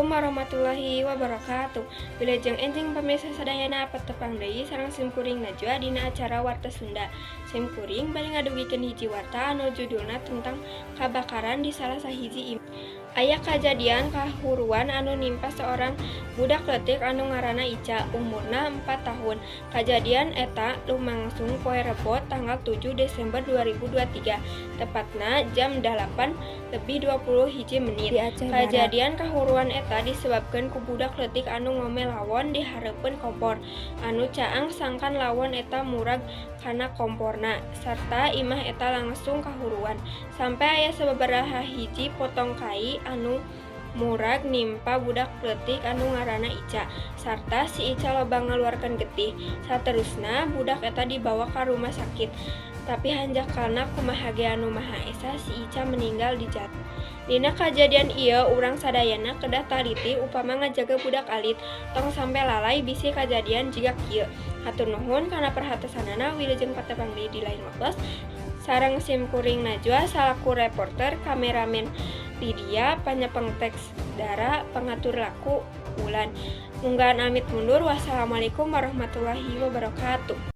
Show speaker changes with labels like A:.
A: Assalamualaikum warahmatullahi wabarakatuh. Wilujeng enjing, pamirsa sadayana, patepang deui sareng simkuring Najwa dina acara Warta Sunda. Simkuring bade ngadugikeun hiji warta anu judulna tentang kabakaran di salah sahiji imah. Aya kajadian kahuruan anu nimpa seorang budak leutik anu ngaranna Ica, umurna 4 tahun. Kajadian eta lumangsung poe Rebo tanggal 7 Desember 2023, tepatna jam 8.21.
B: Di Aceh Barat.
A: Kajadian kahuruan eta disebabkeun ku budak leutik anu ngome lawon di hareupeun kompor anu caang, sangkan lawon eta murag kana komporna sarta imah eta langsung kahuruan sampai aya sababaraha hiji potong kai anu murag nimpa budak leutik anu ngaranna Ica sarta si Ica loba ngaluarkeun getih. Saterusna budak eta dibawa ka rumah sakit, tapi hanjakalna kumaha ge anu Maha Esa, si Ica meninggal di jalan. Dina kajadian ieu urang sadayana kedah taliti upama ngajaga budak alit, tong sampe lalai bisi kajadian jiga kieu. Hatur nuhun kana perhatosanana, wilujeng patepang deui di lain waktos. Sareng simkuring Najwa salaku reporter, kameramen Lydia, panyepeng teks Dara, pangatur laku Wulan. Munggahan amit mundur, wassalamualaikum warahmatullahi wabarakatuh.